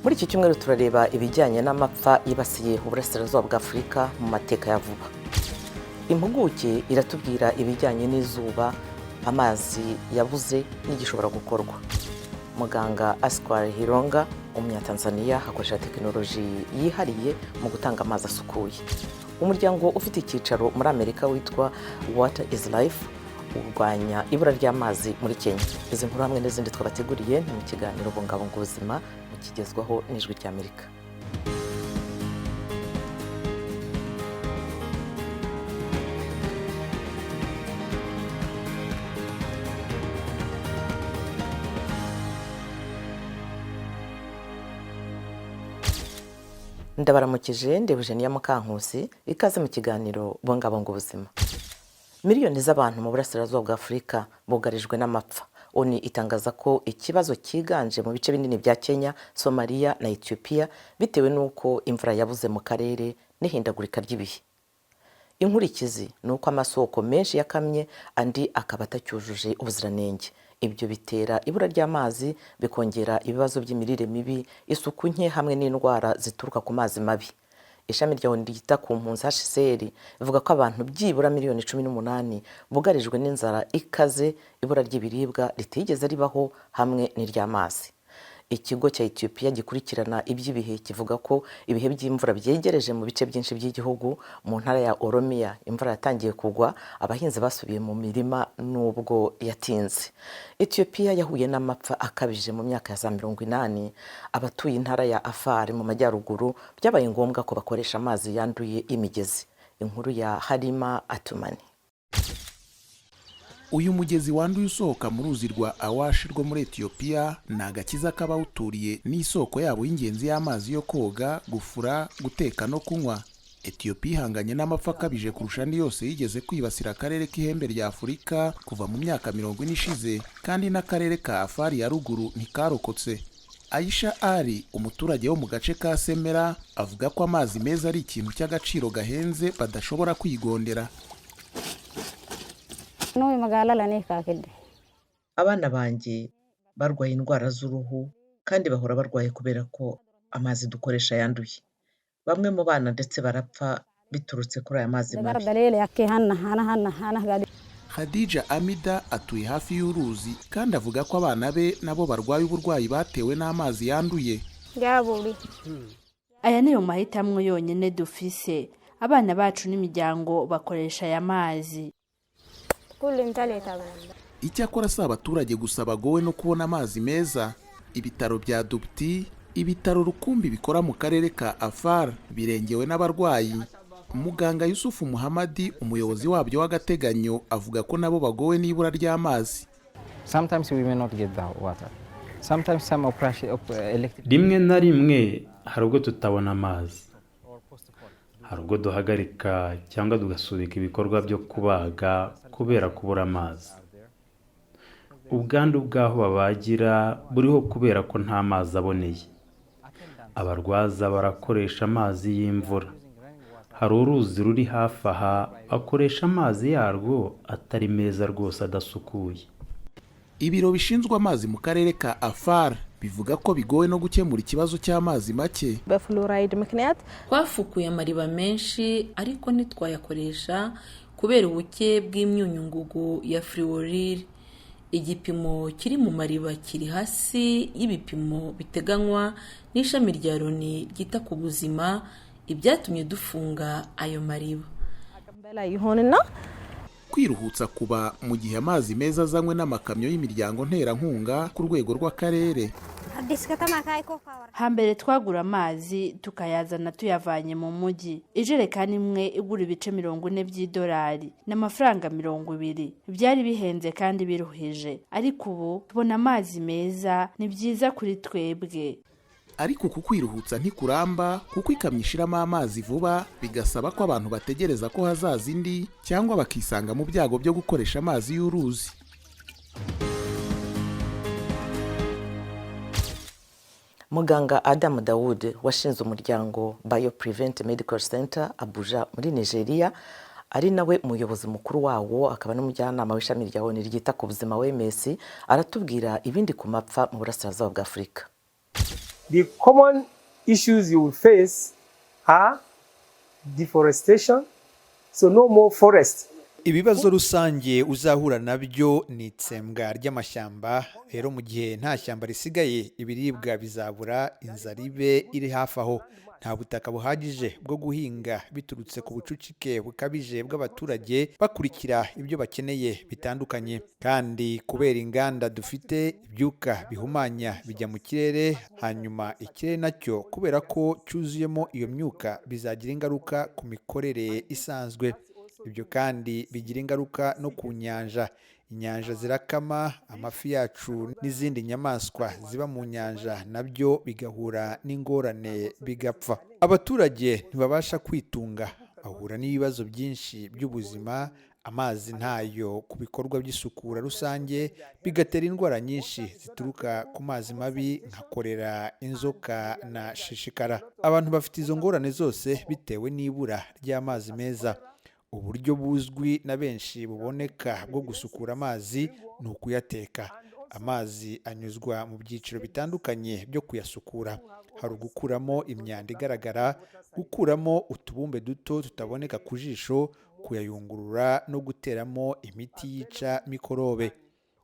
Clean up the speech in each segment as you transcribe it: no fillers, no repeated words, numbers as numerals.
Muri iki cyumweru turareba ibijyanye n'amapfa yibasiye uburasirazuba bwa Afurika mu mateka ya vuba. Impuguke iratubwira ibijyanye n'izuba, amazi yabuze n'igishobora gukorwa. Muganga Askwar Hironga, umunyatanzaniya, akoresha tekinoloji yihariye mu gutanga amazi asukuye. Umuryango ufite icyicaro muri Amerika witwa Water is Life urwanya ibura ry'amazi muri Kenya. Izi nkuru hamwe n'izindi twabateguriye ni mu kiganiro Bungabunga Ubuzima, mukigezwaho n'Ijwi ry'Amerika. Ndabaramukije, ndi Eugenia Mukankusi, ikaze mu kiganiro Bungabunga Ubuzima. Miliyoni z'abantu mu burasirazuba bwa Afurika bugarijwe n'amapfa. ONU itangaza ko ikibazo cyiganje mu bice binini bya Kenya, Somalia na Ethiopia, bitewe n'uko imvura yabuze mu karere n'ihindagurika ry'ibihe. Inkurikizi ni uko amasoko menshi yakamye, andi akaba atacyujuje ubuziranenge. Ibyo bitera ibura ry'amazi, bikongera ibibazo by'imirire mibi, isuku nke hamwe n'indwara zituruka ku mazi mabi. Ishami rya ONU ryita ku mpunzi, HCR, rivuga ko abantu byibura miliyoni 18 bugarijwe n'inzara ikaze, ibura ry'ibiribwa ritigeze ribaho hamwe n'iry'amazi. Ikigo cya Ethiopia gikurikirana iby'ibihe kivuga ko ibihe by'imvura byegereje mu bice byinshi by'igihugu. Mu ntara ya Oromia imvura yatangiye kugwa, abahinzi basubiye mu mirima nubwo yatinze. Ethiopia yahuye n'amapfa akabije mu myaka ya za 80. Abatuye intara ya Afar mu majyaruguru byabaye ngombwa ko bakoresha amazi yanduye y'imigezi. Inkuru ya Harima Atumani. Uyu mugezi wanduye usohoka mu ruzi rwa Awashi rwo muri Etiyopiya ni agakiza k'abawuturiye n'isoko yabo y'ingenzi y'amazi yo koga, gufura, guteka no kunywa. Etiyopiya ihanganye n'amapfa akabije kurusha andi yose yigeze kwibasira akarere k'ihembe rya Afurika kuva mu myaka 40 ishize, kandi n'akarere ka Afari ya ruguru ntikarokotse. Aisha Ali, umuturage wo mu gace ka Semera, avuga ko amazi meza ari ikintu cy'agaciro gahenze badashobora kwigondera. Abana banjye barwaye indwara z'uruhu kandi bahora barwaye kubera ko amazi dukoresha yanduye. Bamwe mu bana ndetse barapfa biturutse kuri aya mazi mabi. Khadija Amida atuye hafi y'uruzi kandi avuga ko abana be nabo barwaye uburwayi batewe n'amazi yanduye. Aya niyo mahitamo yonyine dufise. Abana bacu n'imiryango bakoresha aya mazi. Icyakora si abaturage gusa bagowe no kubona amazi meza. Ibitaro bya Dubti, ibitaro rukumbi bikora mu karere ka Afar, birengewe n'abarwayi. Muganga Yusufu Muhamadi, umuyobozi wabyo w'agateganyo, avuga ko nabo bagowe n'ibura ry'amazi. Rimwe na rimwe hari ubwo tutabona amazi, hari ubwo duhagarika cyangwa tugasubika ibikorwa byo kubaga kubera kubura amazi. Ubwandu bw'aho babagira buriho kubera ko nta mazi aboneye. Abarwaza barakoresha amazi y'imvura. Hari uruzi ruri hafi aha, bakoresha amazi yarwo atari meza rwose, adasukuye. Ibiro bishinzwe amazi mu karere ka Afar bivuga ko bigowe no gukemura ikibazo cy'amazi make. Twafukuye amariba menshi ariko ntitwayakoresha kubera ubuke bw'imyunyungugu ya fluoride. Igipimo kiri mu mariba kiri hasi y'ibipimo biteganywa n'ishami rya Loni ryita ku buzima, ibyatumye dufunga ayo mariba. Kwiruhutsa kuba mu gihe amazi meza azanywe n'amakamyo y'imiryango nterankunga ku rwego rw'akarere. Hambere twagura amazi tukayazana tuyavanye mu mujyi. Ijerekani imwe igura ibice 40 by'idolari n'amafaranga 20. Byari bihenze kandi biruhije, ariko ubu tubona amazi meza, ni byiza kuri twebwe. Ariko uku kwiruhutsa ntikuramba, kuko ikamyo ishiramo amazi vuba, bigasaba ko abantu bategereza ko hazaza indi cyangwa bakisanga mu byago byo gukoresha amazi y'uruzi. Muganga Adam Dawud, washinze umuryango Bioprevent Medical Center Abuja muri Nigeria, ari nawe umuyobozi mukuru wawo, akaba n'umujyanama w'ishami rya ONU ryita ku buzima, OMS, aratubwira ibindi ku mapfa mu burasirazuba bwa Afurika. The common issues you will face are deforestation, so no more forest. Ibibazo rusange uzahura nabyo ni itsembwa ry'amashyamba. Rero mu gihe nta shyamba risigaye, ibiribwa bizabura, inzara ibe iri hafi aho. Nta butaka buhagije bwo guhinga biturutse ku bucucike bukabije bw'abaturage bakurikira ibyo bakeneye bitandukanye. Kandi kubera inganda dufite, ibyuka bihumanya bijya mu kirere, hanyuma ikirere nacyo kubera ko cyuzuyemo iyo myuka bizagira ingaruka ku mikorere isanzwe. Ibyo kandi bigira ingaruka no ku nyanja. Inyanja zirakama, amafi yacu n'izindi nyamaswa ziba mu nyanja nabyo bigahura n'ingorane bigapfa. Abaturage ntibabasha kwitunga, bahura n'ibibazo byinshi by'ubuzima. Amazi ntayo ku bikorwa by'isukura rusange, bigatera indwara nyinshi zituruka ku mazi mabi nka korera, inzoka na shishikara. Abantu bafite izo ngorane zose bitewe n'ibura ry'amazi meza. Uburyo buzwi na benshi buboneka bwo gusukura amazi ni ukuyateka. Amazi anyuzwa mu byiciro bitandukanye byo kuyasukura. Hari ugukuramo imyanda igaragara, gukuramo utubumbe duto tutaboneka ku jisho, kuyayungurura no guteramo imiti yica mikorobe.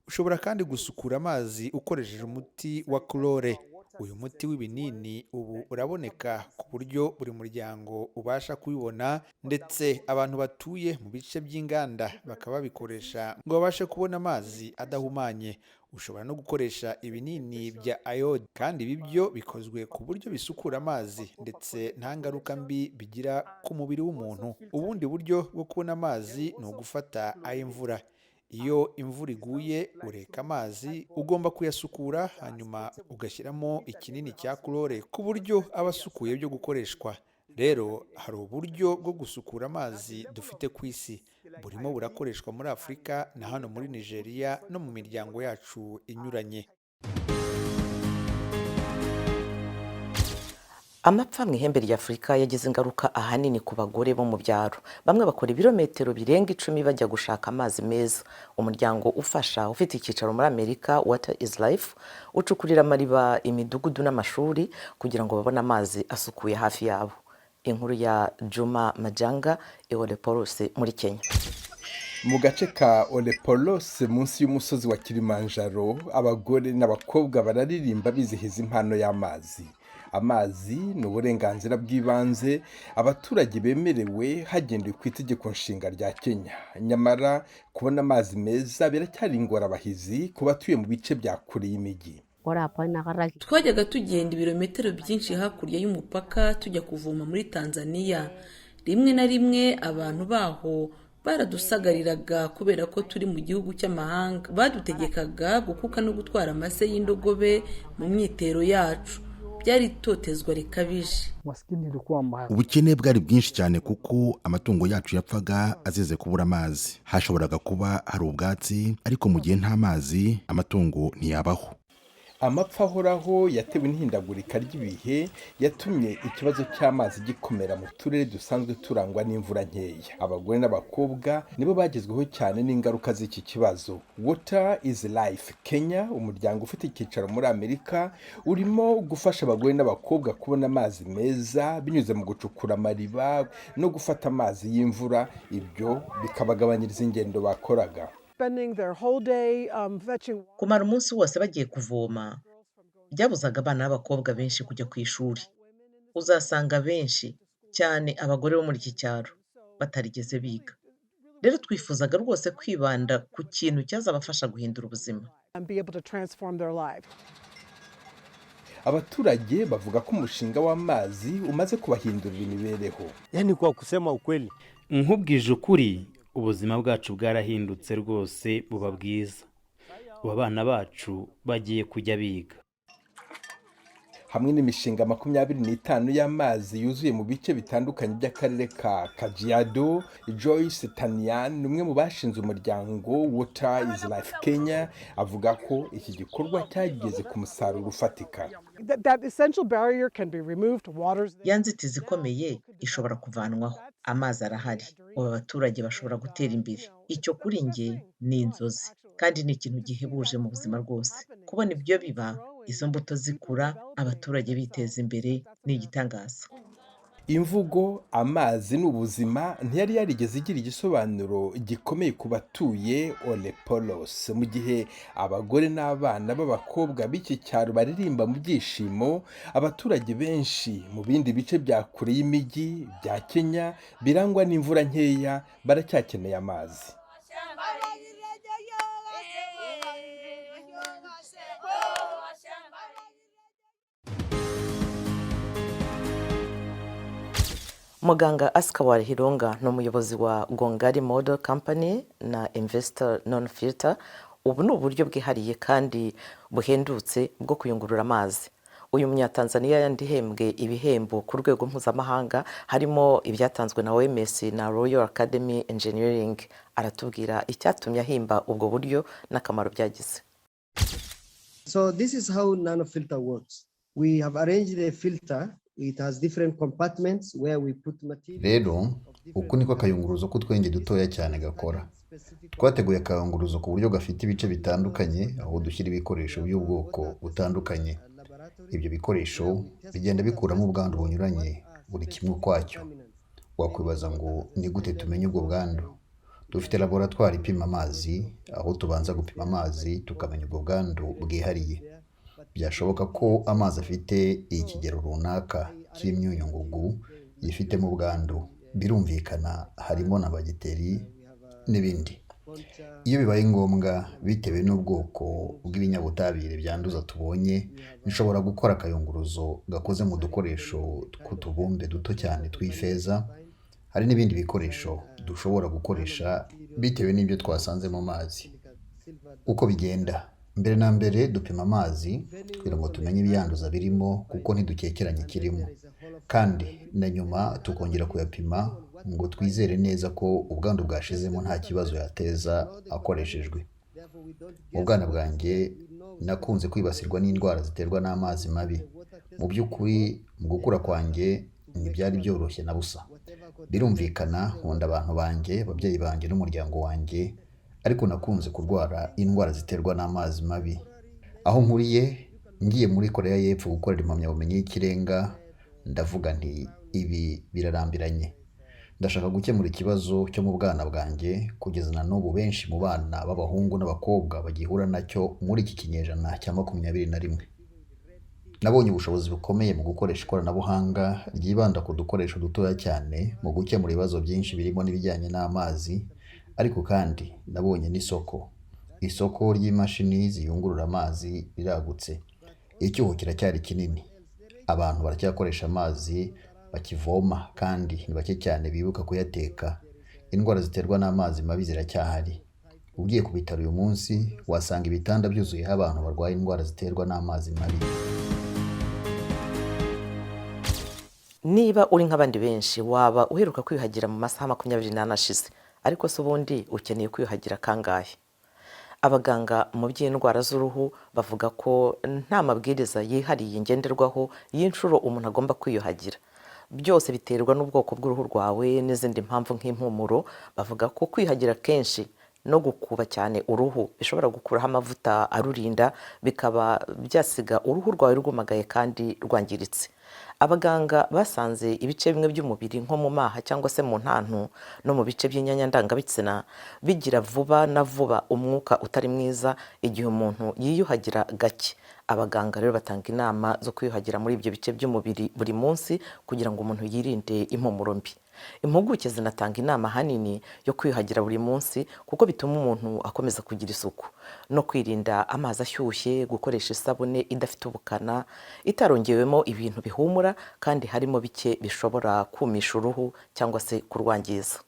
Ushobora kandi gusukura amazi ukoresheje umuti wa chlore. Uyu muti w'ibinini ubu uraboneka ku buryo buri muryango ubasha kubibona, ndetse abantu batuye mu bice by'inganda bakaba babikoresha ngo babashe kubona amazi adahumanye. Ushobora no gukoresha ibinini bya iode, kandi ibi byo bikozwe ku buryo bisukura amazi ndetse nta ngaruka mbi bigira ku mubiri w'umuntu. Ubundi buryo bwo kubona amazi ni ugufata ay'imvura. Iyo imvura iguye ureka amazi, ugomba kuyasukura hanyuma ugashyiramo ikinini cya chlore ku buryo aba asukuye byo gukoreshwa. Rero hari uburyo bwo gusukura amazi dufite ku isi, burimo burakoreshwa muri Afurika na hano muri Nigeria no mu miryango yacu inyuranye. Amapfa mu ihembe rya Afurika yagize ingaruka ahanini ku bagore bo mu byaro. Bamwe bakora ibirometero birenga 10 bajya gushaka amazi meza. Umuryango ufasha ufite icyicaro muri Amerika, Water is Life, ucukurira amariba imidugudu n'amashuri kugira ngo babone amazi asukuye hafi yabo. Inkuru ya Juma Majanga i Olepolos muri Kenya. Mu gace ka Olepolos, munsi y'umusozi wa Kilimanjaro, abagore n'abakobwa bararirimba bizihiza impano y'amazi. Amazi ni uburenganzira bw'ibanze abaturage bemerewe hagendewe ku itegeko nshinga rya Kenya. Nyamara kubona amazi meza biracyari ingorabahizi ku batuye mu bice bya kure y'imijyi. Twajyaga tugenda ibirometero byinshi hakurya y'umupaka tujya kuvoma muri Tanzania. Rimwe na rimwe abantu baho baradusagariraga kubera ko turi mu gihugu cy'amahanga. Badutegekaga gukuka no gutwara amase y'indogobe mu myitero yacu. Byari itotezwa rikabije. Ubukene bwari bwinshi cyane kuko amatungo yacu yapfaga azize kubura amazi. Hashoboraga kuba hari ubwatsi, ariko mu gihe nta mazi amatungo ntiyabaho. Amapfa ahoraho yatewe n'ihindagurika ry'ibihe yatumye ikibazo cy'amazi gikomera mu turere dusanzwe turangwa n'imvura nkeya. Abagore n'abakobwa nibo bagezweho cyane n'ingaruka z'iki kibazo. Water is Life Kenya, umuryango ufite icyicaro muri Amerika, urimo gufasha abagore n'abakobwa kubona amazi meza binyuze mu gucukura amariba no gufata amazi y'imvura, ibyo bikabagabanyiriza ingendo bakoraga. Kumara umunsi wose bagiye kuvoma byabuzaga abana b'abakobwa benshi kujya ku ishuri. Uzasanga benshi cyane abagore bo muri iki cyaro batarigeze biga. Rero twifuzaga rwose kwibanda ku kintu cyazabafasha guhindura ubuzima. Abaturage bavuga ko umushinga w'amazi umaze kubahindurira imibereho. Yani kwa kusema ukweli, Nkubwije ukuri, ubuzima bwacu bwarahindutse rwose buba bwiza. Ubu abana bacu bagiye kujya biga. Hamwe n'imishinga 25 y'amazi yuzuye mu bice bitandukanye by'akarere ka Kajiado, Joyce Tanian ni umwe mu bashinze umuryango Water is Life Kenya, avuga ko iki gikorwa cyageze ku musaruro ufatika. Ya nzitizi ikomeye ishobora kuvanwaho. Amazi arahari, ubu abaturage bashobora gutera imbere. Icyo kuri njye ni inzozi, kandi ni ikintu gihebuje mu buzima rwose kubona ibyo biba. Izo mbuto zikura, abaturage biteza imbere, ni igitangaza. Imvugo "amazi ni ubuzima" ntiyari yarigeze igira igisobanuro gikomeye ku batuye Olepolos. Mu gihe abagore n'abana b'abakobwa b'iki cyaro baririmba mu byishimo, abaturage benshi mu bindi bice bya kure y'imijyi bya Kenya birangwa n'imvura nkeya baracyakeneye amazi. Muganga Askawar Hironga ni umuyobozi wa Gongari Model Company na Investor Non Filter. Ubu ni uburyo bwihariye kandi buhendutse bwo kuyungurura amazi. Uyu Munyatanzaniya yandihembwe ibihembo ku rwego mpuzamahanga, harimo ibyatanzwe na OMS na Royal Academy Engineering. Aratubwira icyatumye ahimba ubwo buryo n'akamaro byagize. So this is how nanofilter works. We have arranged a filter. It has different compartments where we put material. Rero uku niko akayunguruzo k'utwenge dutoya cyane gakora. Twateguye akayunguruzo ku buryo gafite ibice bitandukanye aho dushyira ibikoresho by'ubwoko butandukanye. Ibyo bikoresho bigenda bikuramo ubwandu bunyuranye, buri kimwe ukwacyo. Wakwibaza ngo ni gute tumenya ubwo bwandu? Dufite laboratwari ipima amazi, aho tubanza gupima amazi tukamenya ubwo bwandu bwihariye. Byashoboka ko amazi afite ikigero runaka cy'imyunyungugu yifitemo ubwandu, birumvikana harimo na bagiteri n'ibindi. Iyo bibaye ngombwa, bitewe n'ubwoko bw'ibinyabutabire byanduza tubonye, nshobora gukora akayunguruzo gakoze mu dukoresho tw'utubumbe duto cyane tw'ifeza. Hari n'ibindi bikoresho dushobora gukoresha bitewe n'ibyo twasanze mu mazi. Uko bigenda, mbere na mbere dupima amazi kugira ngo tumenye ibiyanduza birimo, kuko ntidukekeranye ikirimo, kandi na nyuma tukongera kuyapima ngo twizere neza ko ubwandu bwashizemo nta kibazo yateza akoreshejwe. Mu bwana bwanjye nakunze kwibasirwa n'indwara ziterwa n'amazi mabi. Mu by'ukuri, mu gukura kwanjye ntibyari byoroshye na busa. Birumvikana nkunda abantu banjye, ababyeyi banjye n'umuryango wanjye, ariko nakunze kurwara indwara ziterwa n'amazi mabi. Aho nkuriye, ngiye muri Koreya y'Epfo gukorera impamyabumenyi y'ikirenga, ndavuga nti ibi birarambiranye, ndashaka gukemura ikibazo cyo mu bwana bwanjye. Kugeza na n'ubu benshi mu bana b'abahungu n'abakobwa bagihura nacyo muri iki kinyejana cya 21. Nabonye ubushobozi bukomeye mu gukoresha ikoranabuhanga ryibanda ku dukoresho dutoya cyane mu gukemura ibibazo byinshi birimo n'ibijyanye n'amazi. Ariko kandi nabonye n'isoko. Isoko ry'imashini ziyungurura amazi riragutse. Icyuho kiracyari kinini, abantu baracyakoresha amazi bakivoma kandi ni bake cyane bibuka kuyateka. Indwara ziterwa n'amazi mabi ziracyahari. Ugiye ku bitaro uyu munsi wasanga ibitanda byuzuyeho abantu barwaye indwara ziterwa n'amazi mabi. Niba uri nk'abandi benshi, waba uheruka kwiyuhagira mu masaha 24 ashize. Ariko se ubundi ukeneye kwiyuhagira kangahe? Abaganga mu by'indwara z'uruhu bavuga ko nta mabwiriza yihariye ngenderwaho y'inshuro umuntu agomba kwiyuhagira. Byose biterwa n'ubwoko bw'uruhu rwawe n'izindi mpamvu nk'impumuro. Bavuga ko kwiyuhagira kenshi no gukuba cyane uruhu bishobora gukuraho amavuta arurinda, bikaba byasiga uruhu rwawe rwumagaye kandi rwangiritse. Abaganga basanze ibice bimwe by'umubiri nko mu maha cyangwa se mu ntantu no mu bice by'imyanya ndangabitsina bigira vuba na vuba umwuka utari mwiza igihe umuntu yiyuhagira gake. Abaganga rero batanga inama zo kwiyuhagira muri ibyo bice by'umubiri buri munsi kugira ngo umuntu yirinde impumuro mbi. Impuguke zinatanga inama ahanini yo kwiyuhagira buri munsi kuko bituma umuntu akomeza kugira isuku no kwirinda amazi ashyushye, gukoresha isabune idafite ubukana, itarongewemo ibintu bihumura kandi harimo bike bishobora kumisha uruhu cyangwa se kurwangiza.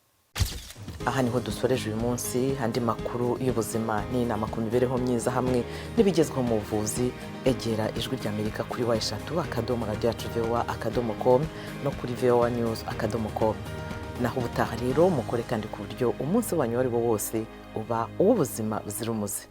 Aha niho dusoreje uyu munsi. Andi makuru y'ubuzima n'inama ku mibereho myiza hamwe n'ibigezweho mu buvuzi, egera Ijwi ry'Amerika kuri www.radioyacuvoa.com no kuri voanews.com. Naho ubutaha rero, mukore kandi ku buryo umunsi wanyu uwo ari wo wose uba uw'ubuzima buzira umuze.